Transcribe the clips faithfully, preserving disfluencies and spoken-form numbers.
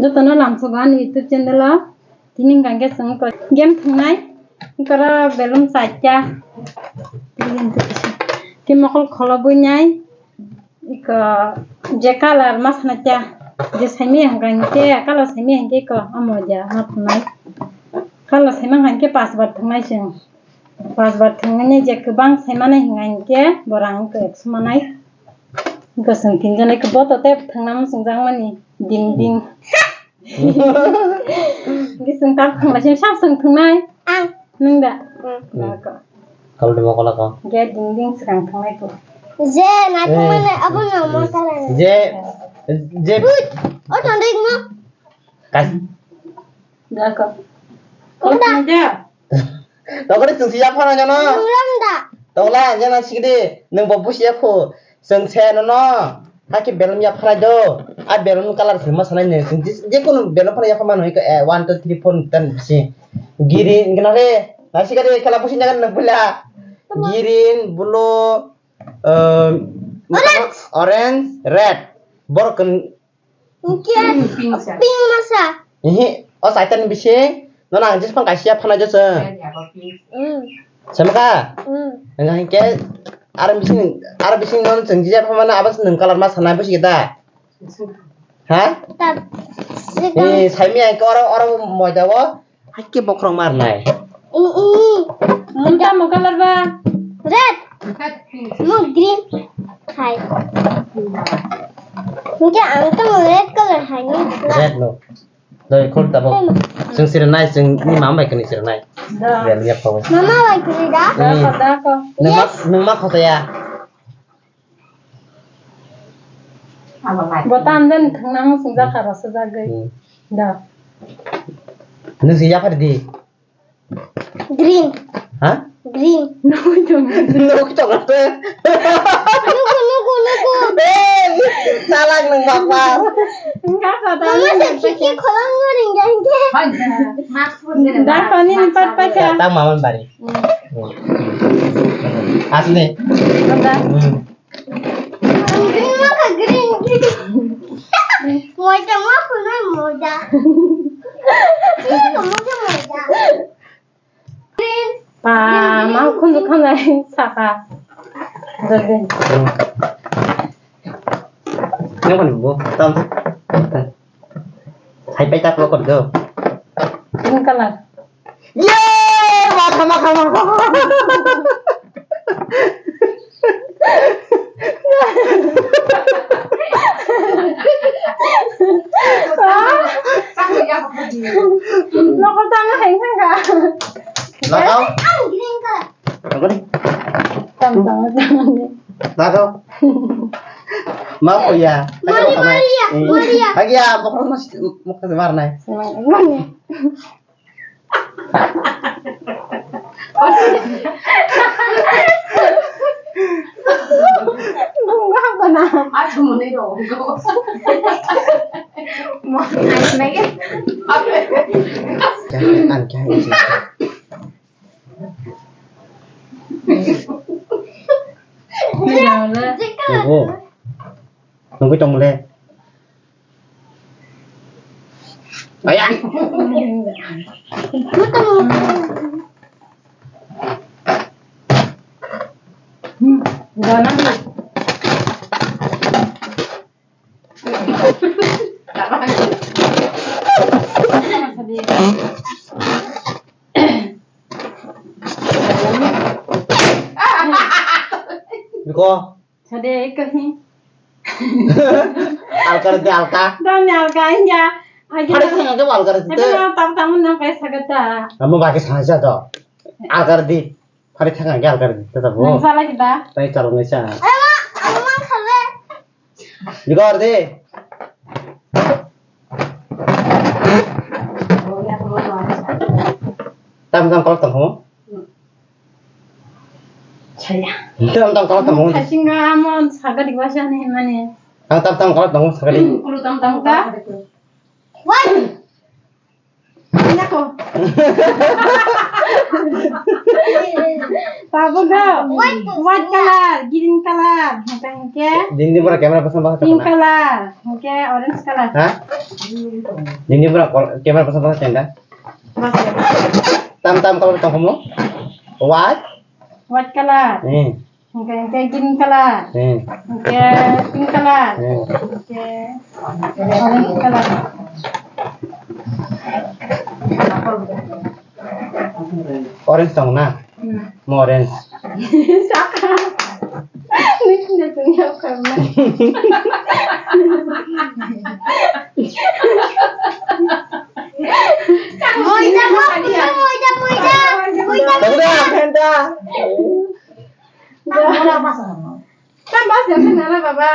Jotono lamsogo ani YouTube channel o. Tini hwnkha khe chwng game thwngnai. Oro balloon chaita. Tei mokol kholobwi nai. Iko je color ma sana kya, je saimanya hwnkha hwnkhe, color saimanya hwnkhe iko omo ja ma thwngnai. Color saimanya hwnkha hwnkhe pas bar thwngnai chwng. Pas bar thwngnani je kwbang saimanai hwnkha hwnkhe borang iko ekso manai. Iko chwng tinjon iko boto tei thwngna muchungjakmani ding ding. Gising tak thangla sing sak sing thangnai. Ang. Nung da? Hmm. Nako. Kal demo kala ka. Ge ding ding swkang thangnai ko. Je, na thangmani abo no mo kala. Je, je. Ui, o thang ding mo. Kas. Nako. Kunda. Kunda. Tokore chwng si yaphana jano. Nung ram da. Tokla jana sikdi, nung bo busi yaphu. Chwng se nono. Haki balloon yaphanai do. A balloon color se ma sanai ne. Chwng je, je kono balloon phano yapha mano hika, eh, one, two, three, four, ten bisi. Green gana re. Nasi kade kala busi nagan nang pula. Green, blue, um, orange, red. Borok kan Hwnkhe pink sa. Pink masa. Ihi, o saitani bising, nono ang jisphang kaisa phano jasa. Red ya bo pink. Mm. Sama ka? Mm. Hingke, hingke, aro bising, aro bising nono chwng jia phamano abas nwng color ma sana busi da? Ha? Ta, sikang. Eh, saimi ang ke oro, oro moida o. Haike bokhorok marnai. Ih, ih. Mungka mungka larba. Red. Mo green. Hai. Mungka ang to red color hai ni. Red no. Doi khol tabo. Chwng sira nai, chwng ni mama bai kani sira nai. Da. Red ya pawe. Mama bai kani da. Da ko, da ko. Numa, numa khotaya. Bo tam den thwngna muchungjak kha rw swjagwi. Hmm. Da. Nwng se yaphar di. Green. Ha? Green. Nugwi tongo. Nugwi tongo. Nugo, nugo, nugo. Hey, salak nwng bakwa. Wngkha kha da. Mama se khiki khorang no ringya hingke. Da koni ni pat paikha. Ta maman bari. Hmm. Asli. Ada. Hmm. Ang green mo ka green, green. Moja mo ko na moja. Green ko moja moja. Green. Pa, ma khunju khanai saka. Green. Nang kan bu. Tam. Hai pai tak lokot go. Green color. Ye! Makha, makha, makha. Nokol tangma hai wngkha. Lagao. Nokol ni. Tam, tam, tam. Lagao. Ma kuya. Mari, mari ya, mari ya. Lagi ya, pokoknya mas, mau ke mana? Mari. Nunggu tong le. Ayang. Biko. Sade kahi. Alkar de alka. Dam ne alka inja. Aja. Hari thang ke alkar de. Ada na tam tam na kai sagata. Amo baki sana sa to. Alkar de. Hari thang ke alkar de. Tata bo. Nang sala kita. Tai chalo ngai sa. Ayo, ayo mang khale. Jigor de. Tam tam kol tam ho. Saya. Tam tam kol tam ho. Kasinga amo sagadi wasa ni mane. Tam tam kol tam ho sagadi. Kulu tam tam ka. Why? Nako. Babu no. White. White color, green color. Hingke, hingke. Ding ding pura camera pasang pasang. Pink color. Hingke orange color. Ha? Ding ding pura kol-, camera pasang pasang cengka. Tam tam color tong kamu. White. White color. Hmm. Hingke, hingke green color. Hmm. Hingke pink color. Hmm. Hingke orange color. Orange tong na? Hmm. Mo orange. Saka. Nini punya karena. Moida, moida, moida, moida. Moida. Tahu dah, penta. Tambah jangan nana baba.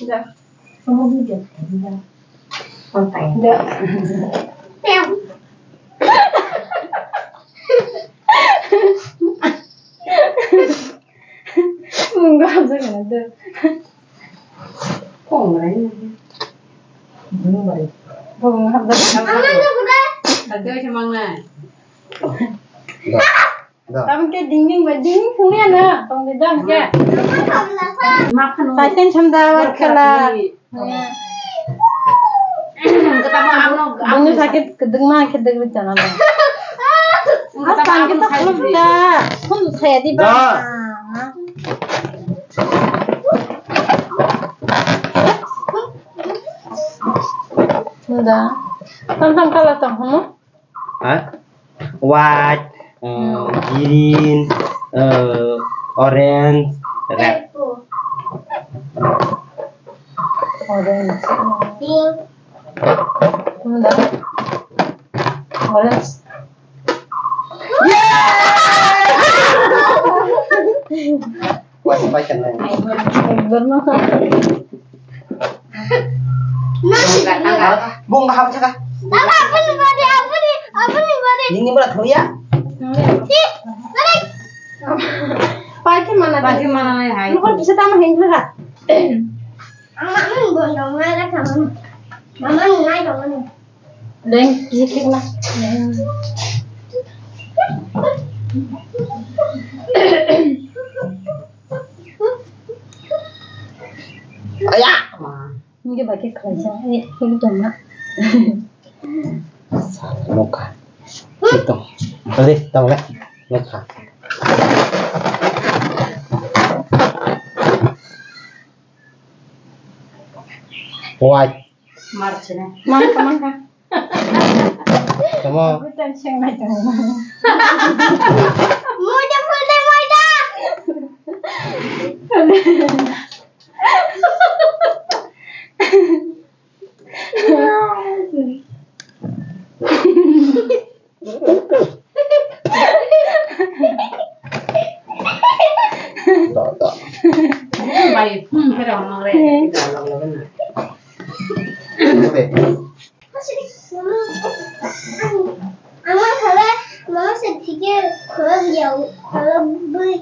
Dah. Kamu duduk. Dah. Santai. Dah. Enggak, jangan ada. Kok ngerai? Belum balik. Belum habis. Mama, lu udah. Ada sih, Mang, nah. Enggak. Enggak. Kamu kayak dinding, ba dinding punya na, tong di dam kayak. Makan. Paiten cham da, war kala. Bini sakit kedeng ma, kedeng di chana. Apa kita belum da? Kun saya di ba. Da. Tam tam kala tong, hmm? Ha? White, eh, green, eh, orange, red. Orange. Pink. Enggak. Orange. Wah, sampai kena. Bener. Bung kaham saka. Apa, apa nih, Bade? Apa nih, apa nih, apa nih, Bade? Ini berat, ya? Ih, Bade. Pakai mana? Pakai mana nih, hai? Lu kan bisa tambah yang saka. Ama, hmm, bondong mana kamu? Mama, nai dong mana? Deng, jikik na. Aya. Ini bagi kerja, eh, ini dong na. Nokha. Itu. Tadi, tong le. Nokha. Wai. Marchina. Mangka, mangka. Tamo. Aku tensing na tamo. Moja, moja, moja. Bai, hmm, pero no re, kita lo lo na. Ama khala, mama se thike kholo biya, kholo bui,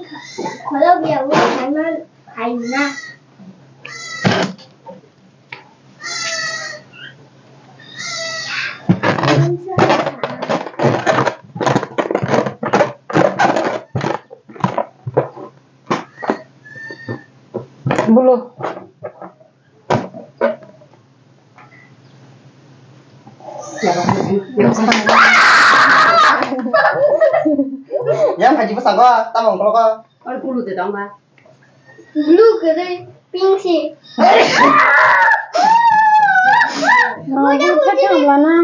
kholo biya, khana, khaina. Bulu. Yang haji pesan ko, tamang kalau ko. Or bulu de dong ba. Blue kere pink si. Muda muda muda muda muda.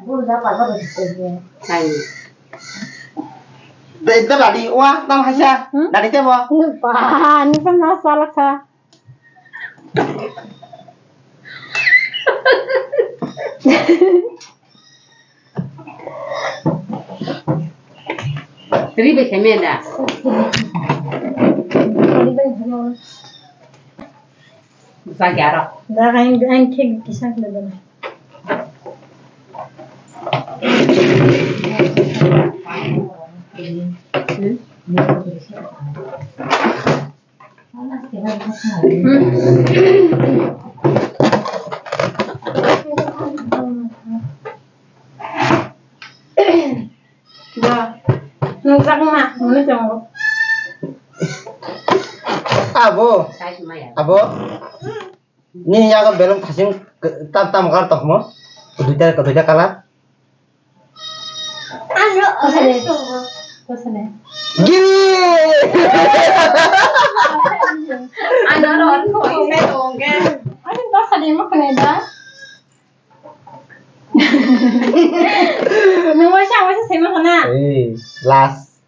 Muda muda. Hai. Dai dai dadi wa tam hasa. Hmm? Dadi te bo. Ni pa ni pa na salak sa. Ribe khe meda. Jagi aro. Da ang ang khe kisa khe da. Abo. Abo. Nini yago belong thasing tam tam gar tongmo. Duita, duita color. Ano orange tongo. Giri! Ano ron ko ise tonge. Ano basa de mo kene da. Nung waisa waisa sema hana. Eh, last.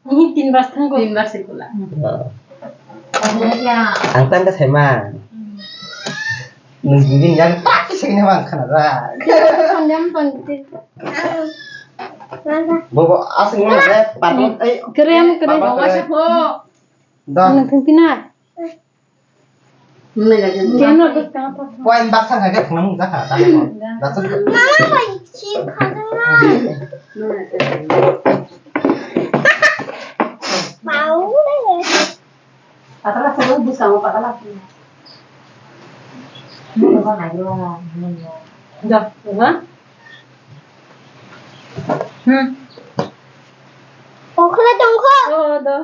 Ini tin bas thang ko. Tin bas ikula. Ang tang ka sema. Nung gini yang tak sini mang kana da. Kondem tonti. Bobo asing mana da? Patong eh. Kerem kerem. Bawa sepo. Da. Nung pina. Keno bwskang thok. Poin baksa kha khe thwngmung jakha, tamo. Mama bai chi khajana. Mau le. Patala sabo bwskango patala. Da, ha? Hmm. Okhla tongkho. Oh, da.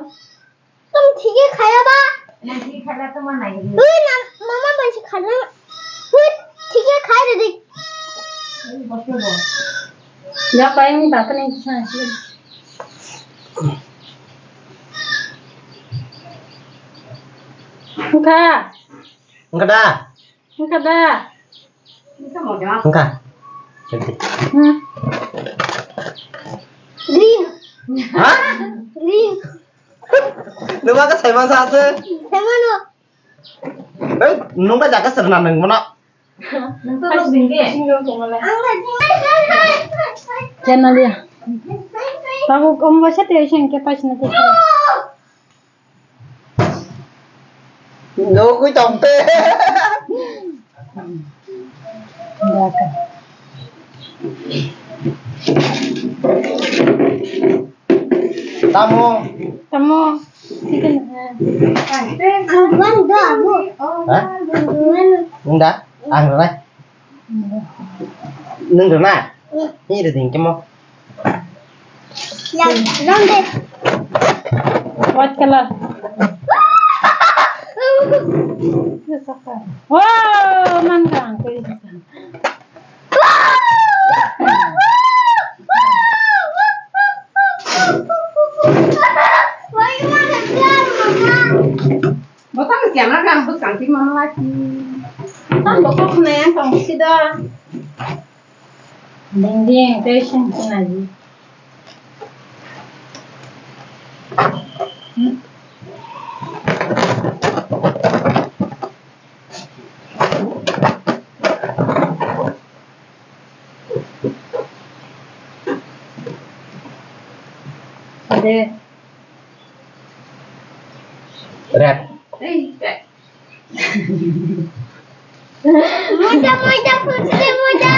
Tamo thike khaya ba? Nang thike khaila tamo nai. Ui, nang mama bai se khaila. Ui, thike khai de. Ya, pai mi bata nai kisa. Wngkha. Wngkha da? Wngkha da? Wngkha. Hmm. Green. Ha? Green. Numa ka saiman sa ase? Saimano. Eh, nung ka jaga serna nung mana? Nung to nung bingke. Channel ya. Tahu kamu baca tuh yang ke pas nanti. Nugui tongte. Tamo. Tamo. Chicken, ha. Abang do abu. Ha? Nunda, ang rai. Nung rwna? Ni rwdi hwnkhe mo. Yang, yang deh. White color. Wow, man kang kiri. Botang siang na kan bwskang tik mana lagi. Kan bokok khna yang tong sida. Ding ding, tei sing sing lagi. Ade. Red. Muda, muda, putih, muda.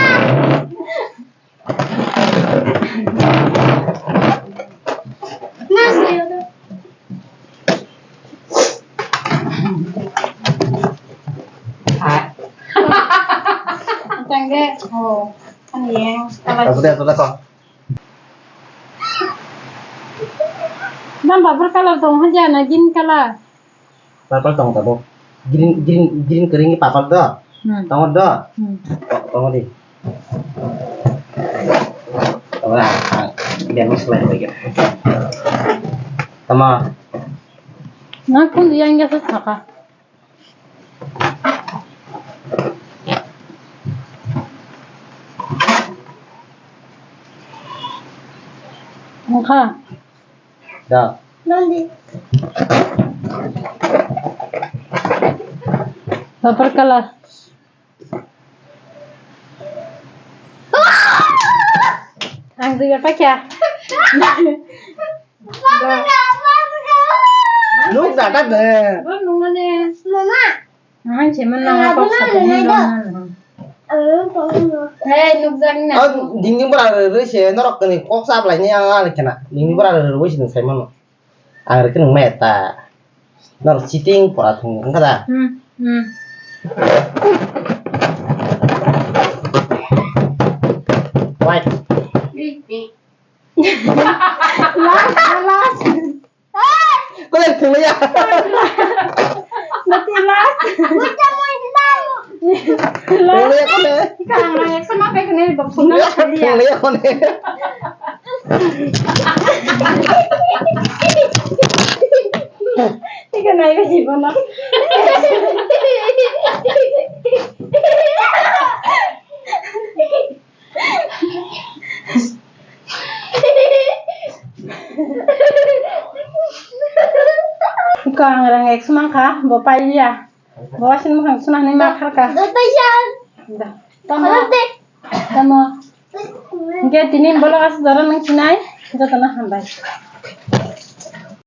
Tangge, oh, kan yang. Aku dia sudah kok. Bang, purple color tong, haja na green color. Purple tong tabuk. Green, green, green kering ni purple do. Hmm. Tongo do. Hmm. To-, tongo di. Tongo na, ang, dia mix lain lagi. Tama. Na kun yang ya saka. Wngkha. Da. Purple color. Ang twi paikha. Nuk da da de. Bo nungmane. Mama. Ang se man na kok sa ko ni lo na. Hey, nuk jang na. Oh, ding ding bora re se norok ni kok sa blai ni ang ani khena. Ding ding bora re se nung sai mano. Ang rikhe nung meta. Nor cheating pora thung wngkha da? Hmm, hmm. White. Last, last. Thanglia. Mati last. Thanglia kone. Kang na ekso ma pe kene bok phone na thanglia. Thanglia kone. Ika nai ba jibo no. Kang rang ekso ma kha, bo pailiya. Bo waising mukhang suna hinwi ma kharkha. Da. Tamo. Tamo. Hwnkhe tini vlog aswk jora nung sinai, jotono hambai.